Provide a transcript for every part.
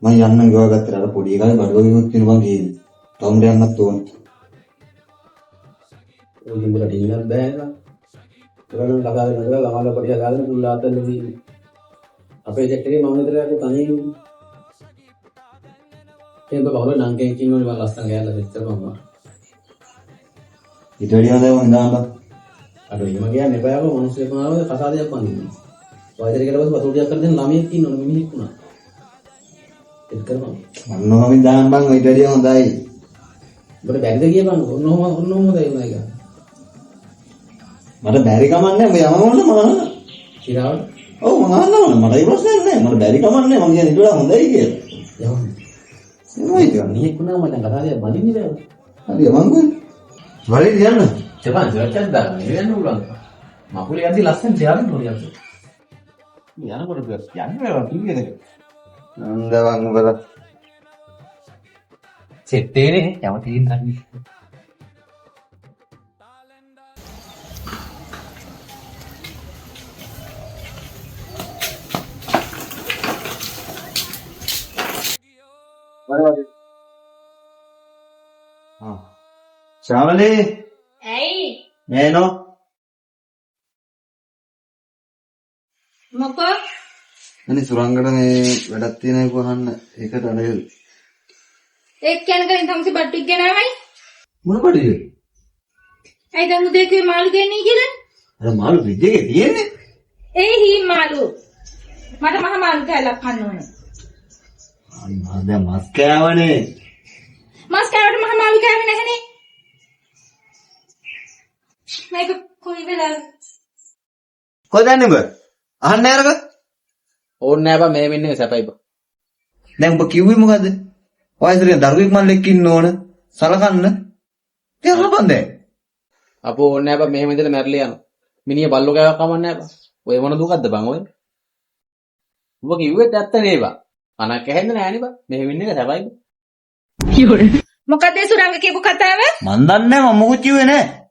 මං යන්නම් ගෙවල් ගත්තට අර පොඩි කාලේ බඩු වගේකුත් තියෙන බං ගිහින්. ටවුන්ට යන්නත් ඕන. ඔය උඹලට ඉන්නත් බෑ නේද? ඔයාලම කතා කරන දේ ළමලා පොඩි හදාගෙන පුල් ආතල්ල තියෙන්නේ. අපේ සෙට් එකේ මම විතරයි අර තනියෙන් ඉන්නේ. ඉතින් ඔබ බහුල නම් කෙනෙක් ඉන්නවනේ මම ලස්සන ගෑල්ලා සෙට් කරපන්. ඊට වැඩිය හොඳයි මං ඉඳන් බං. අර එහෙම කියන්න එපා යකෝ මිනිස්සු එපාව කතා දෙයක් පනින්න. වයසට ගියට පස්සේ වතුර ටිකක් කර දෙන්න ළමයෙක් ඉන්නවනේ මිනිහෙක් වුණා. සෙට් කරපන්. ඔන්න ඔහම ඉඳන් බං ඊට වැඩිය හොඳයි. උඹට බැරිද කියපන්. ඔන්න ඔහම ඔන්න ඔහම හොඳයි උනා එක. මට බැරි කමක් නෑ උඹ යම ඕන මම අහන්න. සිරාවට ඔව් මං අහන්න ඕන මට ඒ ප්‍රශ්නයක් නෑ. මට බැරි කමක් නෑ මං කියන්නේ ඊට වඩා හොඳයි කියලා. යවන්න. එහෙමයි කියන්නේ. මිනිහෙක් වුණා මචං කතා දෙයක් බඳින්නේ නෑ. හරි මං කොහෙද? වලේ යන්න. ජපාන් සර්ච් එකක් දාන්න ඉන්න පුළුවන්. මකුලේ යද්දි ලස්සන තියාගන්න ඕනේ අපිට. යනකොට යන්න බෑ ටීවී එකක. නන්ද බං උඹලා. සෙට් එකනේ යම තියෙන හරි. ආ. ශාමලී ඇයි නෑනෝ මොකෝ අනේ සුරංගට මේ වැඩක් තියෙන එක අහන්න ඒකට අර ඒක කියන කලින් තමසි බට්ටු ගෙනාවයි මොන බඩුද? ඇයි දැන් උදේ කිව්වේ මාළු දෙන්නේ කියලා අර මාළු ෆ්‍රිජ් එකේ තියෙන්නේ. ඒ හීන් මාළු මට මහ මාළු කෑල්ලක් කන්න ඕනේ අනේ මං දැන් මස් කෑවනේ. මස් කෑවට මහ මාළු කෑවේ නැහනේ මේක කොයි වෙලාවෙ කොහෙද යන්නේ උඹ? අහන්න නෑ අරක. ඕනේ නෑ බං මෙහෙම ඉන්නේ සැපයි බං. දැන් උඹ කිව්වේ මොකද? ඔය ඉතින් දරුවෙක් මල්ලෙක් ඉන්න ඕන. සලකන්න. ඉතින් අහපන් දැන්. අපෝ ඕනේ නෑ බං මෙහෙම ඉඳලා මැරලා යනවා. මිනිහ බල්ලෝ කෑවක් කමක් නෑ බං. ඔය මොන දුකක්ද බං ඔය? උඹ කිව්වෙත් ඇත්ත නේ බං. කනක් ඇහෙන්නේ නෑනේ බං. මෙහෙම ඉන්න එක සැපයි බං. මොකද ඒ සුරංග කියපු කතාව මන් දන්නේ නෑ මම මොකුත් කිව්වේ නෑ.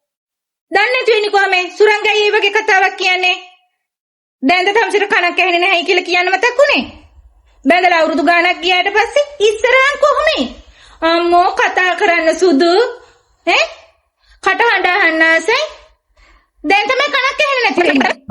දන්නේ නැතු වෙන්නේ කොහමද සුරංගයි ඒ වගේ කතාවක් කියන්නේ දැන්ද තමසිට කනක් ඇහෙන්නේ නැහැ කියලා කියන්න මතක් වුනේ බැඳලා අවුරුදු ගාණක් ගියාට පස්සේ ඉස්සරහන් කොහොමද අම්මෝ කතා කරන්න සුදු ඈ කට හඬ අහන්න ආසයි දැන් තමයි කනක් ඇහෙන්නේ නැති වෙන්නේ.